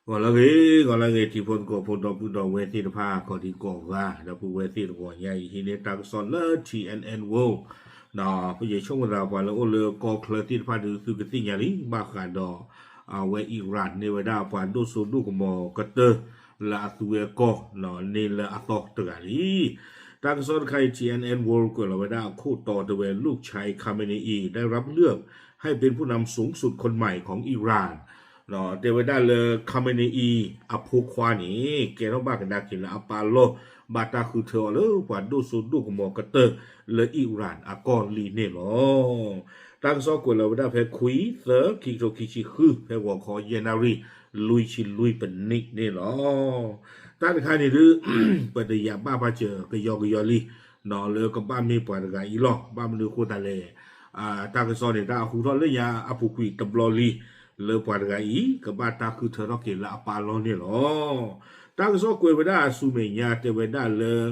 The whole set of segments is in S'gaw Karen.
ဂီၤလၢအဂ့ၤ ဂီၤလၢအဂ့ၤ ထံဖိကီၢ်ဖိဒီပုၢ်ဒီဝဲၢ်သ့ၣ်တဖၣ် ကိးဒံကိးဂၤ ဒီပုၢ်ဝဲၢ်သ့ၣ်တဂီၤညါအံၤ ဟံးန့ၢ်တၢ်ကစီၣ်လၢ T N N World ယဆိကမိၣ်သးပှၤလၢအိၣ်လၢကီၢ်ချၢသ့ၣ်တဖၣ်ဒုး သုကသ့ၣ်ညါလံ ဘၣ်ဃးဒီး အဝဲ Iran န့ၢ်ဝဲဒၣ်ပှၤဒိၣ်စိဒိၣ်ကမီၤကတၢၢ် လၢအသုဝဲကီၢ် န့ၢ်လၢအသီတဂၤလံ. တၢ်ကစီၣ်တခါအံၤ T N N World ကွဲးလီၤဝဲဒၣ်အခိၣ်တီတဲဝဲ ลูกชาย Khamenei ได้รับเลือกให้เป็นผู้นำสูงสุดคนใหม่ของอิหร่าน တဲဝဲဒၣ်လၢ Khamenei အဖိခွါန့ၣ် ကဲထီၣ်ဘၣ်ကဒါက့ၤလၢအပၢ်လီၢ် ဘၣ်တၢ်ဃုထၢအီၤလၢပှၤဒိၣ်စိဒိၣ်ကမီၤကတၢၢ်လၢ Iran အကီၢ်လံန့ၣ်လီၤ. တၢ်ကစီၣ်ကွဲးလီၤဝဲဒၣ်ဖဲခွံသၢ ခံကထိခံဆံဃု ဖဲဂီၤခီယဲၢ်နၣ်ရံၣ် လွံၢ်ဆံလွံၢ်ပနံးန့ၣ်လီၤ. တၢ်တခါန့ၣ်ဒုး ပတယာ်ဘၣ်ပာ်စၢၤကယီကယီလံ လၢကဘၣ်မ့ၢ်ပှၤတဂၤအံၤလီၤ. ဘၣ်မနုၤအဃိသတးလဲၣ် တၢ်ကစီၣ်န့ၣ် တၢ်ဟူထီၣ်လၢညါအပူၤကွံာ်တဘျီလံ လၢပှၤတဂၤအံၤ ကဘၣ်တၢ်ဃုထၢထီၣ်က့ၤလၢအပၢ်လီၢ်န့ၣ်လီၤ. တၢ်ကစီၣ်ကွဲးဝဲဒၣ်ဆူမဲာ်ညါတဲဝဲဒၣ်လၢ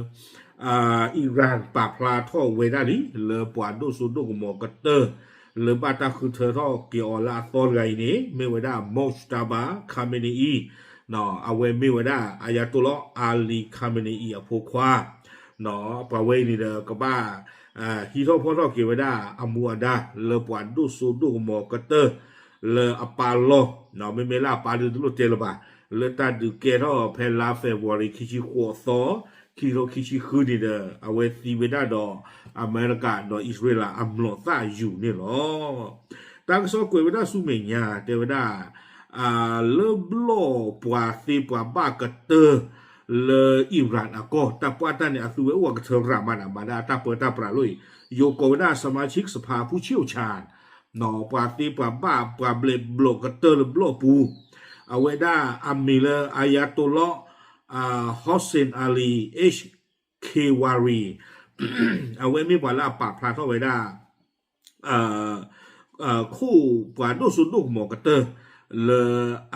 Iran ပာ်ဖျါထီၣ်ဝဲဒၣ်လံ လၢပှၤဒိၣ်စိဒိၣ်ကမီၤကတၢၢ် လၢဘၣ်တၢ်ဃုထၢထီၣ်က့ၤအီၤလၢအသီတဂၤအံၤန့ၣ် မ့ၢ်ဝဲဒၣ် Mojtaba Khamenei အဝဲမ့ၢ်ဝဲဒၣ် Ayatollah Ali Khamenei အဖိခွါ ပှၤဝဲအံၤန့ၣ်ဒီး ကဘၣ် ဟံးထီၣ်ဖီၣ်ထီၣ်က့ၤဝဲဒၣ်အမူအဒါ လၢပှၤဒိၣ်စိဒိၣ်ကမီၤကတၢၢ် လၢအပၢ်လီၢ် မ့မ့ၢ်လၢအပၢ်ဒုးတလိၣ်တဲလၢၤဘၣ် လၢတၢ်ဒုးကဲထီၣ်ဖဲလါ February ခံဆံဃိးသီ ခံကထိခံဆံဃုန့ၣ်ဒီး အဝဲသံဝဲဒၣ်ဒီး အမဲရကၤဒီးအံၣ်စရ့လး အမျိာ်သၣ်ယူၤန့ၣ်လီၤ. တၢ်ကစီၣ်ကွဲးဝဲဒၣ်ဆူမဲာ်ညါ တဲဝဲဒၣ် လၢဘျီၣ်ပှၤသ့ပှၤဘၣ်ကတၢၢ် လၢ Iran အကီၢ် တၢ်ပှၢ်တၢ်န့ၣ် အသုဝဲအိၣ်အကထၢရၤမးဒီး မၤဒၣ်အတၢ်ပၢတၢ်ပြးလိၣ်အံၤ ယိၤကိးဝဲဒၣ် สมาชิกสภาผู้เชี่ยวชาญ ပှၤသ့ပှၤဘၣ်ပှၤဘျဲးဘျီၣ်ကတၢၢ်လၢဘျီၣ်ပူၤ အဝဲဒၣ်အမံၤလၢ Ayatollah Hossein Ali H Khewari အဝဲမ့ၢ်ပှၤလၢအပာ်ဖျါထီၣ်ဝဲဒၣ် ခိၣ်ပှၤဒိၣ်စိဒိၣ်ကမီၤကတၢၢ် လၢ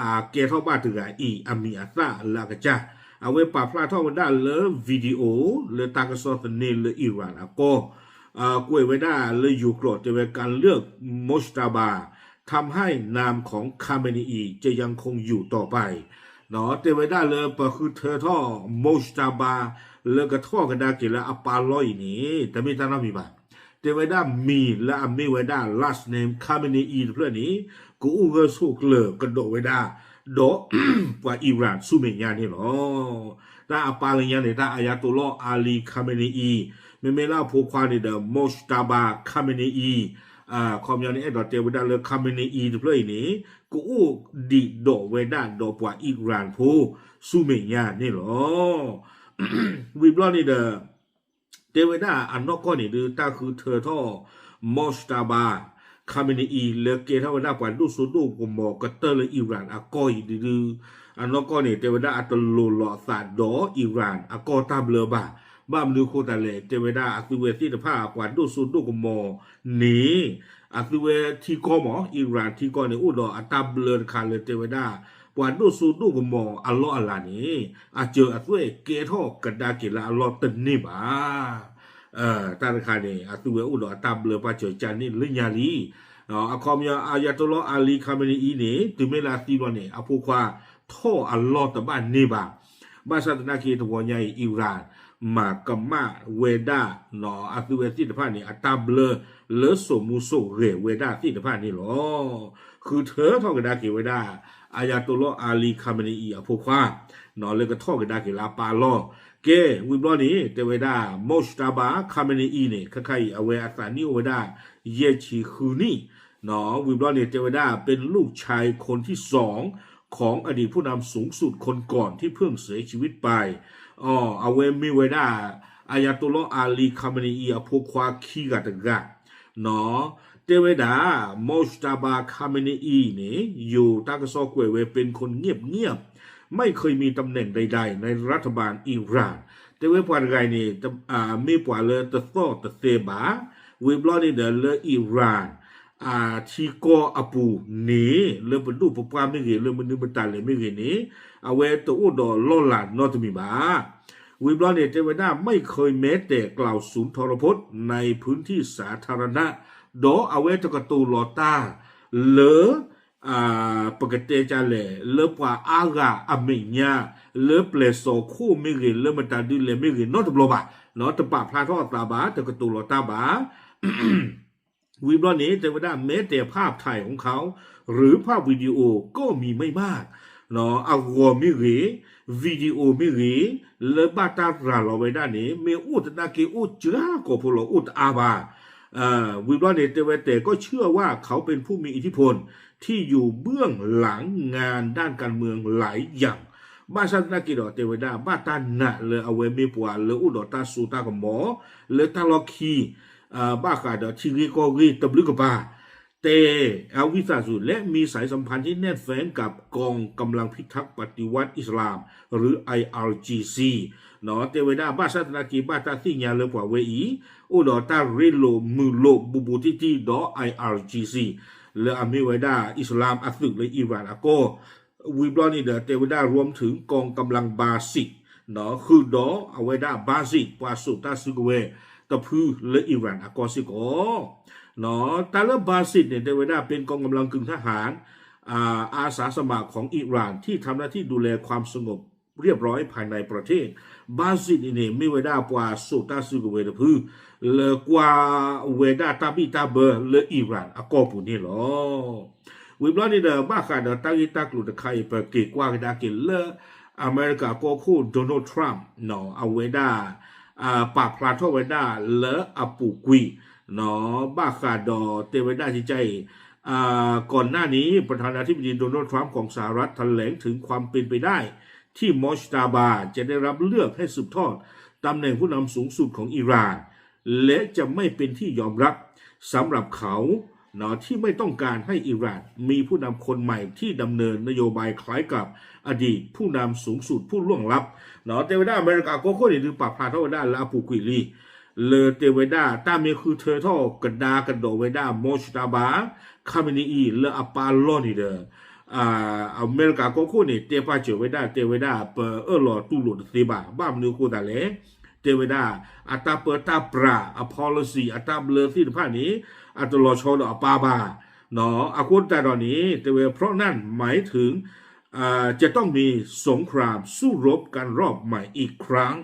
အကဲထီၣ်ဘၣ်တဂၤအံၤ အမံၤအသၣ်လၢအကစၢ် အဝဲပာ်ဖျါထီၣ်ဝဲဒၣ်လၢ video လၢတၢ်ကစီၣ်သန့လၢ Iran အကီၢ် ကွဲးဝဲဒၣ်လၢယိၤကျိာ်တဲဝဲ การเลือก Mojtaba ทำให้นามของ Khamenei จะยังคงอยู่ต่อไป တဲဝဲဒၣ်လၢပဃုထၢထီၣ် Mojtaba လၢကထီၣ်ကဒါက့ၤလၢအပၢ်လီၢ်အံၤန့ၣ် တမ့ၢ်တၢ်နီတမံၤဘၣ်. တဲဝဲဒၣ်မံၤလၢအမ့ၢ်ဝဲဒၣ် last name Khamenei တဖျၢၣ်န့ၣ် ကအိၣ်ဂၢၢ်ဆိးကျၢၤကဒီးဝဲဒၣ် ဒီးပှၤ Iran ဆူမဲာ်ညါန့ၣ်လီၤ. တၢ်အပၢ်လၢညါန့ၣ် တၢ် Ayatollah Ali Khamenei မ့မ့ၢ်လၢအဖိခွါန့ၣ်ဒီး Mojtaba Khamenei ခီပညီန့ၣ် အဲၣ်ဒိးတဲဝဲဒၣ်လၢ Khamenei တဖျၢၣ်အံၤန့ၣ် ကအိၣ်ဒံးဒီးဝဲဒၣ်ဒီးပှၤ Iran ဖိဆူမဲာ်ညါန့ၣ်လီၤ. ဝံၤဘျီန့ၣ်ဒီး တဲဝဲဒၣ်အနီၢ်ကီၢ်န့ၣ်ဒုး တၢ်ဃုထၢထီၣ် Mojtaba Khamenei လၢကဲထီၣ်ဝဲဒၣ်ပှၤဒိၣ်စိဒိၣ်ကမီၤကတၢၢ်လၢ Iran အကီၢ်အံၤဒုး အနီၢ်ကီၢ်န့ၣ် တဲဝဲဒၣ်အတလိၤလီၤအသးဒီး Iran အကီၢ်တၢ်ဘျၢဘၣ်. ဘၣ်မနုၤအဃိသတးလဲၣ် တဲဝဲဒၣ်အသုဝဲသ့ၣ်တဖၣ် ပှၤဒိၣ်စိဒိၣ်ကမီၤန့ၣ် အသုဝဲထံကီၢ်မး Iran ထံကီၢ်န့ၣ် အိၣ်ဒီးအတၢ်ဘျၢတခါလၢတဲဝဲဒၣ် ပှၤဒိၣ်စိဒိၣ်ကမီၤအလီၢ်အလၤန့ၣ် အစၢၤအသွဲၣ်ကဲထီၣ်ကဒါက့ၤလၢအလီၢ်တန့ၢ်ဘၣ်. တၢ်တခါန့ၣ် အသုဝဲအိၣ်ဒီးအတၢ်ဘျၢပာ်စၢၤကန့ၣ်လၢညါလံ. အခီပညီ Ayatollah Ali Khamenei အံၤန့ၣ် တုၤမ့ၢ်လၢအသံဘျီန့ၣ် အဖိခွါထီၣ်အလီၢ်တဘၣ်န့ၢ်ဘၣ်. ဘၣ်ဆၣ်သနာ်က့တဝီညါအံၤ Iran မၤကမၣ်ဝဲဒၣ် အသုဝဲသ့ၣ်တဖၣ်န့ၣ် အတၢ်ဘျၢလၢစိာ်မူစိာ်ဂဲၤဝဲဒၣ်သ့ၣ်တဖၣ်န့ၣ်လီၤ. ဃုထၢထီၣ်ကဒါက့ၤဝဲဒၣ် Ayatollah Ali Khamenei အဖိခွါ လၢကထီၣ်ကဒါက့ၤလၢအပၢ်လီၢ်. ကဲ ဝံၤဘျီန့ၣ် တဲဝဲဒၣ် Mojtaba Khamenei အံၤန့ၣ် ခဲခါအံၤ အဝဲအသးနံၣ်အိၣ်ဝဲဒၣ် ယဲၢ်ဆံဃုနံၣ် ဝံၤဘျီန့ၣ် တဲဝဲဒၣ် เป็นลูกชายคนที่สองของอดีตผู้นำสูงสุดคนก่อนที่เพิ่งเสียชีวิตไป အဝဲမ့ၢ်ဝဲဒၣ် Ayatollah Ali Khamenei အဖိခွါခံဂၤတဂၤ တဲဝဲဒၣ် Mojtaba Khamenei အံၤန့ၣ် ယိၤတၢ်ကစီၣ်ကွဲးဝဲ เป็นคนเงียบๆ ไม่เคยมีตำแหน่งใดๆในรัฐบาลอิหร่าน တဲဝဲပှၤတဂၤအံၤန့ၣ် မ့ၢ်ပှၤလၢတသီၣ်တသဲဘၣ်. ဝံၤဘျီန့ၣ်ဒီးလၢ Iran ထံကီၢ်အပူၤန့ၣ် လၢပဒိၣ်ပပှၢ်မ့ၢ်ဂ့ၤ လၢမနုၤမတၤလဲၣ်မ့ၢ်ဂ့ၤန့ၣ် အဝဲတအိၣ်ဒီးလီၢ်လၤနီတမံၤဘၣ်. ဝံၤဘျီန့ၣ် တဲဝဲဒၣ် ไม่เคยแม้แต่กล่าวสุนทรพจน์ในพื้นที่สาธารณะ ဒီးအဝဲတကတိၤလီၤတၢ်လၢ ပကတဲကလဲၣ် လၢပှၤအါဂၤအမဲာ်ညါ လၢပျဲၢ်စီၤခိၣ်မ့ၢ်ဂ့ၤ လၢမတၤဒုလဲၣ်မ့ၢ်ဂ့ၤ နီတဘျီဘၣ်, တပာ်ဖျါထီၣ်အသးဘၣ်, တကတိၤလီၤတၢ်ဘၣ် ဝံၤဘျီန့ၣ် တဲဝဲဒၣ် แม้แต่ภาพถ่ายของเขา หรือภาพวิดีโอก็มีไม่มาก အဂီၤမ့ၢ်ဂ့ၤ video မ့ၢ်ဂ့ၤ လၢဘၣ်တၢ်ရၤလီၤဝဲဒၣ်န့ၣ် မ့ၢ်အိၣ်သနာ်က့အိၣ်စှၤကိာ်ဖိလီၤ အိၣ်တအါဘၣ်. ဝံၤဘျီန့ၣ် တဲဝဲ แต่ก็เชื่อว่าเขาเป็นผู้มีอิทธิพล ที่อยู่เบื้องหลังงานด้านการเมืองหลายอย่าง ဘၣ်ဆၣ်သနာ်က့ဒီး တဲဝဲဒၣ် ဘၣ်တၢ်နာ်လၢအဝဲမ့ၢ်ပှၤလၢအိၣ်ဒီးတၢ်စိတၢ်ကမီၤ လၢတၢ်လီၢ်ခံ ဘၣ်ဃးဒီးထံဂ့ၢ်ကီၢ်ဂ့ၢ်တဘျုးကပၤ แต่ อาวิสาสุ และมีสายสัมพันธ์ที่แน่นแฟ้นกับกองกำลังพิทักษ์ปฏิวัติอิสลาม หรือ ไออาร์จีซี တဲဝဲဒၣ် ဘၣ်ဆၣ်သနာ်က့ ဘၣ်တၢ်သ့ၣ်ညါလၢပှၤဝဲအံၤ အိၣ်ဒီးတၢ်ရ့လိာ်မုာ်လိာ်ဘူးဘူးတံၢ်တံၢ်ဒီး ไออาร์จีซี လၢအမ့ၢ်ဝဲဒၣ် အံၣ်စလၣ်အသုးလၢအံရၣ်အကီၢ် ဝံၤဘျီန့ၣ်ဒီး တဲဝဲဒၣ် รวมถึงกองกำลังบาสิก ဃုာ်ဒီးအဝဲဒၣ် บาสิก ပှၤစိာ်တၢ်စုကဝဲၤတဖုလၢအံရၣ်အကီၢ်စ့ၢ်ကီး တၢ်လၢ บาสิก န့ၣ် တဲဝဲဒၣ် เป็นกองกำลังกึ่งทหาร อาสาสมัครของอิหร่านที่ทำหน้าที่ดูแลความสงบ เรียบร้อยภายในประเทศ บาสิก န့ၣ် မ့ၢ်ဝဲဒၣ်ပှၤစိာ်တၢ်စုကဝဲၤတဖု လၢကွၢ်ဝဲဒၣ်တၢ်ဘံၣ်တၢ်ဘၢလၢအံရၣ်အကီၢ်ပူၤန့ၣ်လီၤ. ဝံၤဘျီန့ၣ်ဒီး ဘၣ်ဃးဒီးတၢ်ဂ့ၢ်တၢ်ကျိၤတခါအံၤ ပက့ၤကွၢ်ကဒါက့ၤလၢ အမဲရကၤကီၢ်ခိၣ် Donald Trump အဝဲဒၣ် ပာ်ဖျါထီၣ်ဝဲဒၣ်လၢအပူၤကွံာ် ဘၣ်ဃးဒီးတဲဝဲဒၣ်ကကါအံၤ ก่อนหน้านี้ ประธานาธิบดีโดนัลด์ ทรัมป์ ของสหรัฐ แถลงถึงความเป็นไปได้ ที่มอชตาบา จะได้รับเลือกให้สืบทอดตำแหน่งผู้นำสูงสุดของอิหร่าน และจะไม่เป็นที่ยอมรับสำหรับเขาที่ไม่ต้องการให้อิหร่านมีผู้นำคนใหม่ที่ดำเนินนโยบายคล้ายกับอดีตผู้นำสูงสุดผู้ล่วงลับ တဲဝဲဒၣ် အမဲရကၤကီၢ်ခိၣ်န့ၣ် ဒုးပာ်ဖျါထီၣ်ဝဲဒၣ်လၢအပူၤကွံာ်လံ လၢတဲဝဲဒၣ် တၢ်မ့ၢ်ဃုထၢထီၣ်ကဒါကဒီးဝဲဒၣ် မီၢ်ၡူတၢ်ဘါ ခါမနံအံၤ လၢအပၢ်လီၢ်န့ၣ်ဒီး အမဲရကၤကီၢ်ခိၣ်န့ၣ် တဲပာ်စၢၤဝဲဒၣ် တဲဝဲဒၣ် ပအၢၣ်လီၤတူၢ်လိာ်တသ့ဘၣ်. ဘၣ်မနုၤအဃိသတးလဲၣ်, တဲဝဲဒၣ် အတၢ်ပၢတၢ်ပြး အ policy အတၢ်ဘျၢသ့ၣ်တဖၣ်န့ၣ် အတလီၤဆီဒီးအပၢ်ဘၣ်. အဃိသတးဒီးန့ၣ် တဲဝဲ เพราะนั่นหมายถึง จะต้องมีสงครามสู้รบกันรอบใหม่อีกครั้ง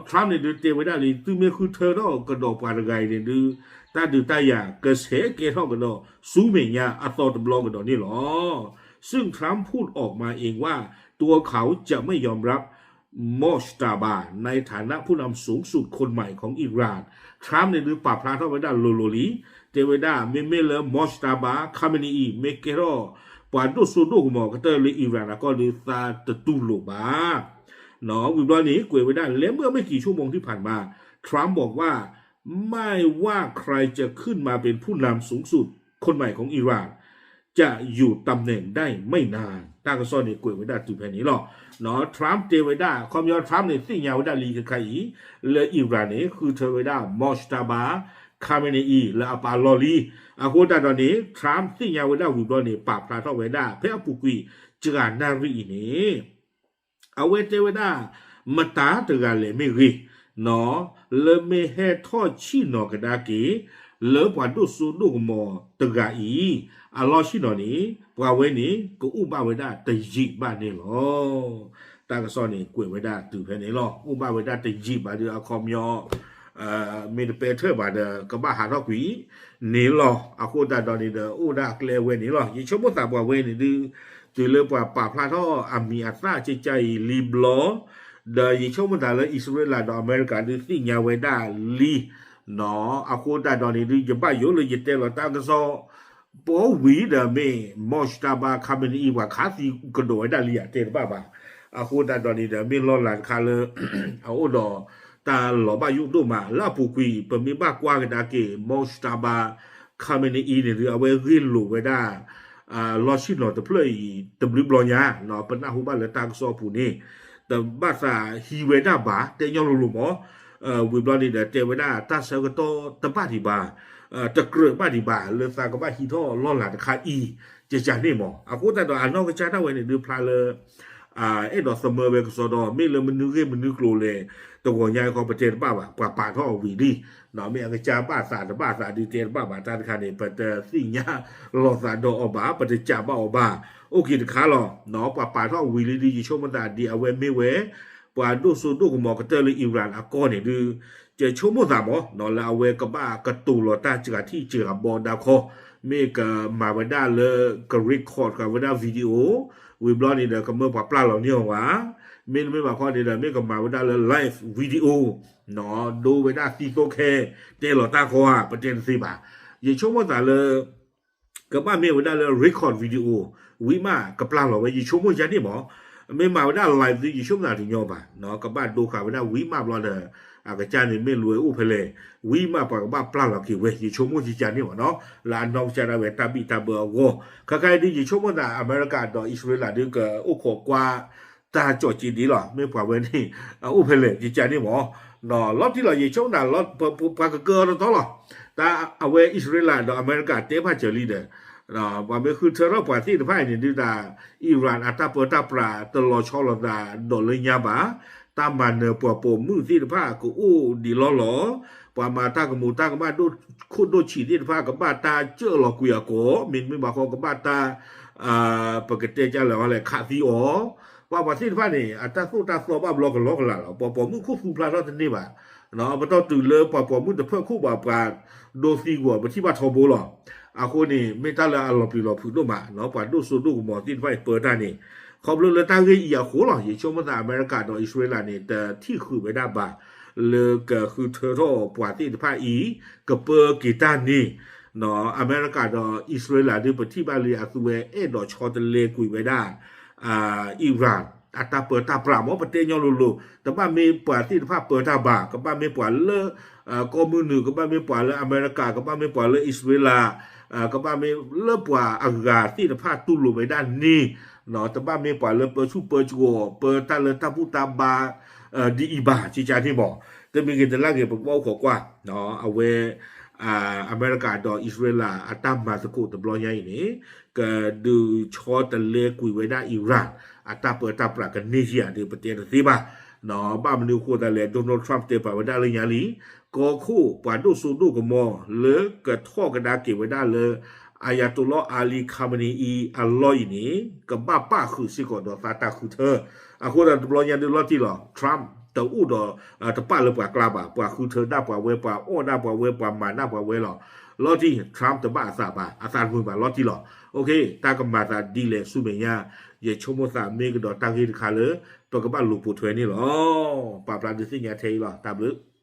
Trump န့ၣ်ဒုးတဲဝဲဒၣ်လံ သုမ့ၢ်ဃုထၢထီၣ်ကဒီးပှၤတဂၤအံၤန့ၣ်ဒုး တၢ်ဒုးတၢ်ယၤကဆဲးကဲထီၣ်ကဒီးဆူမဲာ်ညါအသီတဘျီကဒီးန့ၣ်လီၤ. ซึ่ง Trump พูดออกมาเองว่า ตัวเขาจะไม่ยอมรับ มอชตาบา ในฐานะผู้นำสูงสุดคนใหม่ของอิหร่าน Trump န့ၣ်ဒုးပာ်ဖျါထီၣ်ဝဲဒၣ်လိၤလိၤလံ တဲဝဲဒၣ် မ့မ့ၢ်လၢ မီၢ်ၡူတၢ်ဘါ ခါမနံအံၤ မ့ၢ်ကဲထီၣ်ပှၤဒိၣ်စိဒိၣ်ကမီၤကတၢၢ်လၢ Iran အကီၢ်ဒုး သးတတူၢ်လိာ်ဘၣ်. ဝံၤဘျီန့ၣ် ကွဲးဝဲဒၣ် และเมื่อไม่กี่ชั่วโมงที่ผ่านมา Trump บอกว่า ไม่ว่าใครจะขึ้นมาเป็นผู้นำสูงสุดคนใหม่ของอิหร่าน จะอยู่ตำแหน่งได้ไม่นาน တၢ်ကစီၣ်န့ၣ်ကွဲးဝဲဒၣ်တုၤဖဲန့ၣ်လီၤ. Trump တဲဝဲဒၣ် ခီပညီ Trump န့ၣ် သ့ၣ်ညါဝဲဒၣ်လံခဲခါအံၤ လၢ Iran န့ၣ် ဃုထၢဝဲဒၣ် မီၢ်ၡူတၢ်ဘါ ခါမနံအံၤ လၢအပၢ်လီၢ်လံ. အဃိသတးဒီးန့ၣ် Trump သ့ၣ်ညါဝဲဒၣ်ဝံၤဘျီန့ၣ် ပာ်ဖျါထီၣ်ဝဲဒၣ် ဖဲအပူၤကွံာ် စှၤနၣ်ရံၣ်အံၤန့ၣ် အဝဲတဲဝဲဒၣ် မတၤတဂၤလဲၣ်မ့ၢ်ဂ့ၤ လၢမ့ၢ်ဟဲထီၣ်ဆ့ၣ်နီၤကဒါက့ၤ လၢပှၤဒိၣ်စိဒိၣ်ကမီၤတဂၤအံၤ အလီၢ်ဆ့ၣ်နီၤန့ၣ် ပှၤဝဲန့ၣ် ကအိၣ်ဘၣ်ဝဲဒၣ်တယံာ်ဘၣ်န့ၣ်လီၤ. တၢ်ကစီၣ်န့ၣ်ကွဲးဝဲဒၣ်တုၤဖဲန့ၣ်လီၤ. အိၣ်ဘၣ်ဝဲဒၣ်တယံာ်ဘၣ်ဒီးအခီပညီ မ့ၢ်တပဲထၢၣ်ဘၣ်ဒီး ကဘၣ်ဟးထီၣ်ကွံာ်န့ၣ်လီၤ. အဃိသတးဒီးန့ၣ်ဒီး အိၣ်ဒၣ်အကျဲအဝဲန့ၣ်လီၤ. ယဆိကမိၣ်သးပှၤဝဲန့ၣ်ဒုး တုၤလၢပှၤပာ်ဖျါထီၣ်အမံၤအသၣ်ကကါအံၤလံဘျီ ဒီးယဆိကမိၣ်သးလၢအံၣ်စရ့လးဒီးအမဲရကၤဒုးသ့ၣ်ညါဝဲဒၣ်လံ အဃိသတးဒီးန့ၣ်ဒုး ယဘၣ်ယိၣ်လၢယတဲလီၤတၢ်ကစီၣ် ပဝံၤဒီးမ့ၢ် မီၢ်ၡူတၢ်ဘါ ခါမနံအံၤ ပှၤခးသံကဒီးဝဲဒၣ်လံဧါ တဲတဘၣ်ဘၣ်. အဃိသတးဒီးန့ၣ်ဒီး မ့ၢ်လီၢ်လၤတခါလၢ အအိၣ်ဒီးတၢ်လီၤဘၣ်ယိၣ်ဒိၣ်မး လၢအပူၤကွံာ် ပမ့ၢ်ဘၣ်ကွၢ်ကဒါက့ၤ မီၢ်ၡူတၢ်ဘါ ခါမနံအံၤန့ၣ်ဒုး အဝဲဂ့ၢ်လိာ်ဝဲဒၣ် လီၢ်ဆ့ၣ်နီၤတဖျၢၣ်အံၤ တဘျုးဘျီညါ ပနၢ်ဟူဘၣ်လၢတၢ်ကစီၣ်အပူၤန့ၣ် တဘၣ်သးဟံးဝဲဒၣ်ဘၣ် တဲညီလိၤလိၤမး ဝံၤဘျီန့ၣ်ဒီး တဲဝဲဒၣ်တၢ်ဆၢကတီၢ်တဘၣ်ဒံးဘၣ် တကြၢးဘၣ်ဒံးဘၣ် လၢသးကဘၣ်ဟံးထီၣ်လီၢ်လၤတခါအံၤ ကကါန့ၣ်မး. အဃိသတးဒီးအနီၢ်ကစၢ်ဒၣ်ဝဲန့ၣ်ဒုးဖျါလၢ အဲၣ်ဒိးသမၢဝဲကစီဒီ မ့ၢ်လၢမနုၤဂ့ၢ်မနုၤကျိၤလဲၣ် တဂီၤညါအံၤဃီ ပတဲတဘၣ်ဘၣ် ပှၤပာ်ထီၣ်အဝံၤလံ, မ့ၢ်အကစၢ်ဘၣ်သးတဘၣ်သးဒုးတဲတဘၣ်ဘၣ် တၢ်တခါန့ၣ် ပတသ့ၣ်ညါလီၤသးဒီးအီၤဘၣ် ပတစံးဘၣ်အီၤဘၣ်, အိၣ်က့ၤတခါလီၤ, ပှၤပာ်ထီၣ်ဝံၤလံဒုး ယဆိကမိၣ်သးဒ်အဝဲမ့ၢ်ဝဲ ပှၤဒိၣ်စိဒိၣ်ကမီၤကတၢၢ်လၢ Iran အကီၢ်န့ၣ်ဒုး ယဆိကမိၣ်သးမ့ၢ် လၢအဝဲကဘၣ်ကတိၤလီၤတၢ်စှၤထံၣ်စှၤဘီဒါခီ, မ့ၢ်ကမၤဝဲဒၣ်လၢ က record ဃာ်ဝဲဒၣ် video ဝံၤဘျီန့ၣ်ဒီး ကမၢပှၤပျၢ်လီၤန့ၢ်အီၤဝဲ, မ့တမ့ၢ်ဘၣ်ခီန့ၣ်ဒီး မ့ၢ်ကမၤဝဲဒၣ်လၢ live video ဒိဝဲဒၣ်သံသိခဲ တဲလီၤတၢ်ခီဧါ ပတဲတသ့ဘၣ်, ယဆိကမိၣ်သးလၢ ကဘၣ်မ့ၢ်ဝဲဒၣ်လၢ record video ဝံၤမးကပျၢ်လီၤဝဲ ယဆိကမိၣ်ယါန့ၣ်မ့ၢ်, မ့ၢ်မၤဝဲဒၣ် live သု ယဆိကမိၣ်သးတညီဘၣ်, ကဘၣ်ဒိဃာ်ဝဲဒၣ်ဝံၤမးဘျီဒီး အကစၢ်န့ၣ်မ့ၢ်လဲၤအိၣ်ဖဲလဲၣ်, ဝံၤမးပှၤကဘၣ်ပျၢ်လီၤက့ၤဝဲ ယဆိကမိၣ်ယကန့ၣ်မ့ၢ်နီၤ, လၢအနီၢ်ကစၢ်ဒၣ်ဝဲတၢ်ဘံၣ်တၢ်ဘၢအဂီၢ်, ခဲခါအံၤဒုး ယဆိကမိၣ်သး အမဲရကၤဒီးအံၣ်စရ့လးဒုး ကအိၣ်ခိးကွၢ် တၢ်ကၠီၣ်က့ဒ်လီၤ, မ့ၢ်ပှၤဝဲန့ၣ် အအိၣ်ဖဲလဲၣ် ယကန့ၣ်မ့ၢ်, လီၤတံၢ်လီၤ ယဆိကမိၣ်သး ပှၤကကၢအီၤတတီလီၤ, တၢ်အဝဲအံၣ်စရ့လးဒီးအမဲရကၤတဲဖးစၢၤလံဒီး ပှၤမ့ၢ်ဃုထၢထီၣ်ပှၤသ့ၣ်တဖၣ်အံၤန့ၣ်ဒုး တၢ် Iran အတၢ်ပၢတၢ်ပြးတလီၤဆီလိာ်သးဒီးလၢညါဘၣ်, တၢ်မၤနၢၤပှၤပိာ်မုၣ်သ့ၣ်တဖၣ်ကအိၣ်ဒံးလီၤလီၤ, ပှၤမၤတၢ်ကမူၤတၢ်ကမၣ်ဒိၣ်ခိၣ်ဒိၣ်ဆံးသ့ၣ်တဖၣ်ကဘၣ်တၢ်စၢၢ်လီၤကွံာ်အကိာ်, မ့တမ့ၢ်ဘၣ်ဃီကဘၣ်တၢ် ပကတဲကလဲၣ်လဲၣ် ခးသံအီၤ, ပှၤပှၤသ့ၣ်တဖၣ်န့ၣ် အတၢ်သိၣ်တၢ်သီဘၣ်ဘျီကလီကလးလီၤ, ပှၤပိာ်မုၣ်ခိၣ်သူဖျါထီၣ်တန့ၢ်ဘၣ်, ပတီၢ်တုၤလၢပှၤပိာ်မုၣ်တဖျၢၣ်ခိၣ်ဘၣ်ပှၤဒိသံကွံာ် ပထံၣ်ဘၣ်ထီဘိလီၤ, အဃိန့ၣ် မ့ၢ်တၢ်လၢအလီၤပျံၤလီၤဖုးဒိၣ်မး, ပှၤဒိၣ်စိဒိၣ်ကမီၤသ့ၣ်တဖၣ်အံၤပၢတၢ်န့ၣ်, ခီဖျိလၢတၢ်ဂ့ၢ်အံၤအဃိလီၤ, ယဆိကမိၣ်သးအမဲရကၤဒီးအံၣ်စရ့လးန့ၣ် တထံၣ်ဃုာ်ဝဲဒၣ်ဘၣ် လၢကဃုထၢထီၣ်ပှၤသ့ၣ်တဖၣ်အံၤ ကပၢက့ၤတၢ်န့ၣ်, အမဲရကၤဒီးအံၣ်စရ့လးဒုး ပထံၣ်ဘၣ်လံအသုဝဲအဲၣ်ဒိးဆီတလဲကွံာ်ဝဲဒၣ် Iran အတၢ်ပၢတၢ်ပြးမ့ၢ် ပတဲညီလိၤလိၤ တဘၣ်မ့ၢ်ပှၤသ့ၣ်တဖၣ်ပၢတၢ်ဘၣ်, ကဘၣ်မ့ၢ်ပှၤလၢ ကီၢ်မုၢ်နုာ်, ကဘၣ်မ့ၢ်ပှၤလၢအမဲရကၤ, ကဘၣ်မ့ၢ်ပှၤလၢအံၣ်စရ့လး, ကဘၣ်မ့ၢ်လၢပှၤအဂၤသ့ၣ်တဖၣ်တူၢ်လိာ်ဝဲဒၣ်န့ၣ်, တဘၣ်မ့ၢ်ပှၤလၢပၢဆူၣ်ပၢစိး ပၢတၢ်လၢတၢ်ဘူၣ်တၢ်ဘါ ဒ်အံၤဘၣ် ကကန့ၣ်မ့ၢ်, တမံၤဂ့ၤတလၢ်ဂ့ၤ ပကဘၣ်အိၣ်ခိးကွၢ်, အဝဲ အမဲရကၤဒီးအံၣ်စရ့လးအတၢ်မၤသကိးတဘျီညါအံၤန့ၣ် ကဒုးဆီတလဲကွံာ်ဝဲဒၣ် Iran အတၢ်ပၢတၢ်ပြးကန့ၢ်ဧါဒုး ပတဲတသ့ဘၣ်, ဘၣ်မနုၤအဃိသတးလဲၣ် Donald Trump တဲပာ်ဝဲဒၣ်လၢညါလံ, ကီၢ်ခိၣ်ပှၤဒိၣ်စိဒိၣ်ကမီၤလၢကထီၣ်ကဒါက့ၤဝဲဒၣ်လၢ Ayatollah Ali Khamenei အံၤအလီၢ်အံၤန့ၣ် ကဘၣ်ပၣ်ဃုာ်စ့ၢ်ကီးဒီးသးတၢ်ဃုထၢ, အဃိသတးတဘျီညါဒုးလီၤတံၢ်လီၤ Trump တအိၣ်ဒီး တပာ်လၢပှၤကျါဘၣ်, ပှၤဃုထၢဒၣ်ပှၤဝဲ, ပှၤအီၣ်ဒၣ်ပှၤဝဲ, ပှၤမၤဒၣ်ပှၤဝဲလီၤ. လီၤတံၢ် Trump တဘၣ်အသးဘၣ်, အသးတမုာ်ဘၣ်လီၤတံၢ်လီၤ. တၢ်ကမၤသးဒ်လဲၣ်ဆူမဲာ်ညါ, ယဆိကမိၣ်သးမ့ၢ်ကဒီးတၢ်ဂ့ၢ်တခါလၢ ပကဘၣ်လူၤပိာ်ထွဲန့ၣ်လီၤ. ပာ်ဖျါဒုးသ့ၣ်ညါထဲအံၤလီၤ. တၢ်ဘျုး